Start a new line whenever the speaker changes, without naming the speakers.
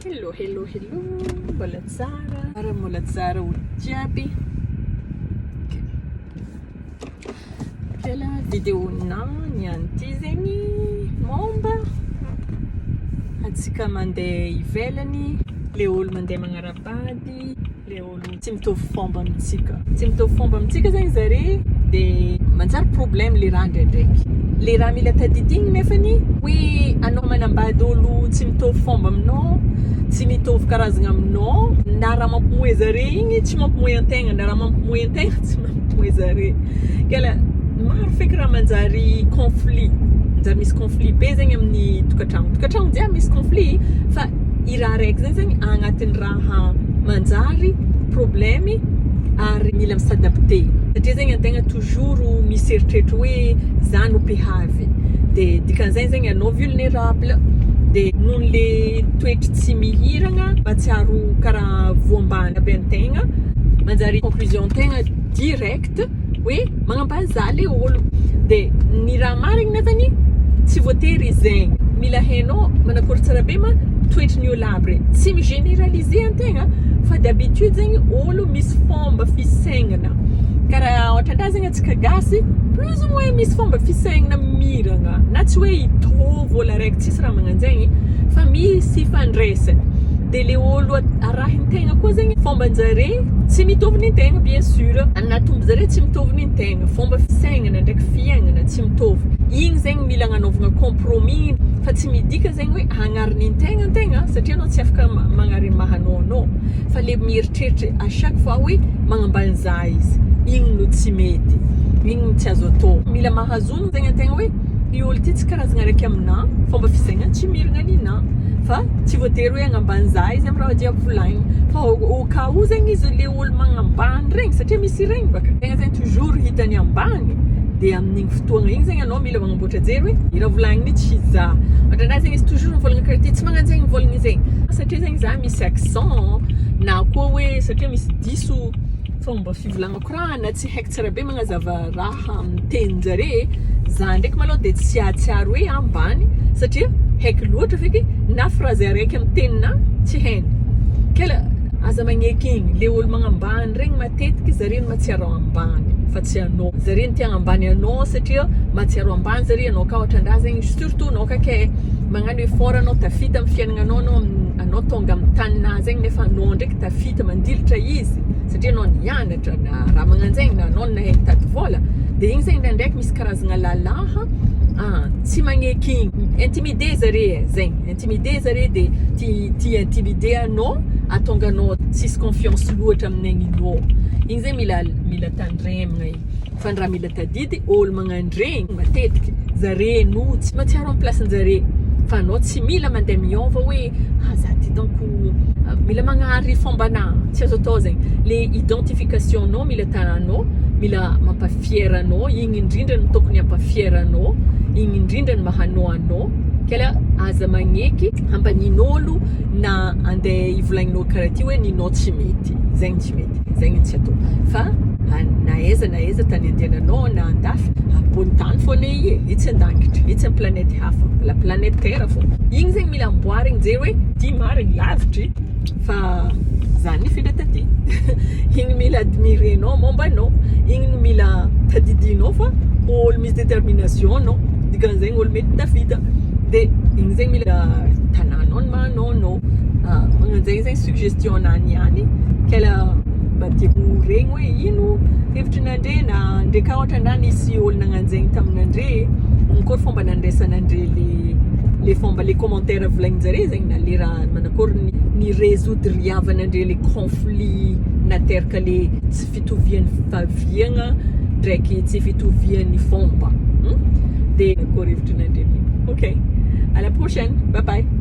Hello, hello, hello, mbola tsara ara, mbola tsara olo jiaby. Kela vidéo na niany ty zegny momba antsika mandeha ivelany, le olo mandeha magnara-bady, le olo tsy mitovy fomba amintsika, tsy mitovy fomba amintsika zegny zare, de manjary problème le raha ndraindraiky. Le raha mila tadidigny nefany hoe anao manambady olo tsy mitovy fomba aminao, tsy mitovy karazagna aminao, na raha mampimoe zare igny tsy mampimoe antegna, na raha mampimoe antegna tsy mampimoe zare. Kela maro feky raha manjary conflit, manjary misy conflit be zegny amin'ny tokantragno. Tokantragno jiaby misy conflit fa i raha raiky zay zegny agnatin'ny raha manjary problème ary mila mi-s'adapter satria zegny antegna toujours misy eritreritry hoe za no mpihavy, de dikan'izay zegny anao vulnérable, de noho le toetry tsy mihiragna mahatsiaro karaha voambany aby antegna, manjary conclusion tegna direct hoe magnambany za le olo. De ny raha marigny nefany tsy voatery zegny, mila hainao manakory tsara be ma toetry ny olo aby regny, tsy mi-généraliser antegna fa d'habitude zegny olo misy fomba fisaignana, karaha ôhatrandraha zegny antsika gasy plus ou moins misy fomba fisaignana miragna, na tsy hoe hitovy olo araiky tsisy raha magnanjegny fa misy ifandraisany. De le olo arahin-tegna koa zegny fomban-jare tsy mitovy ny tegna bien sûr, anatombo zare tsy mitovy ny tegna, fomba fisaignana ndraiky fiaignana tsy mitovy, igny zegny mila agnanaovagna compromis fa tsy midika zegny hoe hagnarinin-tegna antegna satria anao tsy afaka magnary maha anao anao fa le mieritreritra à chaque fois hoe magnambany za izy, igny no tsy mety, igny no tsy azo atao. Mila mahazo onona zegny antegna hoe i olo ty tsy karazagna araiky aminah, fomba fisaignany tsy miragna ninah fa tsy voatery hoe hagnambany za izy amy raha jiaby volagniny fa au cas où zegny izy le olo magnambany regny satria misy regny baka tegna zegny toujours hitany ambany, de amin'igny fotoagna igny zegny anao mila magnamboatra jery hoe i raha volagniny io tsy za, ohatranah zegny izy toujours mivôlagna karaha ty tsy magnano zegny mivôlagna zegny satria zegny za misy accent na koa hoe satria misy diso fomba fivolagnako raha na tsy haiko tsara be magnazava raha amin'ny tenin-jare, za ndraiky malôha de tsy hahatsiaro hoe ambany satria haiko loatra feky na phrase araiky amin'ny teninah tsy hainy. Kela aza magneky igny, le olo magnambany regny matetiky zare no mahatsiaro ambany fa tsy anao, zare no te hagnambany anao satria mahatsiaro ambany zare anao ka ôhatran-draha zegny surtout anao ka ke magnano effort anao tafita amin'ny fiaignananao anao anao tonga amin'ny taninah zegny nefa anao ndraiky tafita mandilitra izy satria anao nianatra na raha magnanjegny na anao nahay nitady vôla, de igny zegny ndraindraiky misy karazagna lalaha tsy magneky igny, intimidé zare e, zegny, intimidé zare de ti tia intimidé anao ahatonga anao tsisy confiance loatra amin'ny aign'inao, igny zegny mila mila tandremagna igny, fa ny raha mila tadidy ôlo magnandregny matetiky zare no tsy mahatsiaro amin'ny place-njare fa anao tsy mila mandeha miôva hoe ah za ty donc mila magnary fombanà, tsy azo atao zegny, le identification-nao mila atananao, mila mampa-fier anao, igny indrindra no tokony hampa-fier anao, igny indrindra no maha anao anao, kela aza magneky hambanin'ôlo na andeha hivolagnin'ôlo karaha ty hoe ninao tsy mety, zegny tsy mety, zegny tsy atao fa na aiza na aiza tany andehananao na andafy, ambony tany fô anie i e, i tsy andangitra, i tsy am planète hafa, la planète terre fô, igny zegny mila amboarigny jery hoe ty marigny lavitry fa za nifindra taty, igny mila admirer-nao momba anao, igny no mila tadidinao fa ôlo misy détermination anao, dikan'izegny ôlo mety tafita, de igny zegny mila tanànao ny maha anao anao, magnanjegny zegny suggestion nahy niany kela mba tiako ho regny hoe ino hevitry nandre na ndre ka ohatra na nisy ôlo nagnanjegny taminandre ankôry fomba nandraisanandre le le fomba le commentaire volagninjare zegny na le raha manakôry ny ny résoudre-riavanandre le conflit nateraka le tsy fitovian'ny faviagna ndraiky tsy fitovian'ny fomba de ankôry hevitry nandre amin'igny. Ok, à la prochaine, bye bye.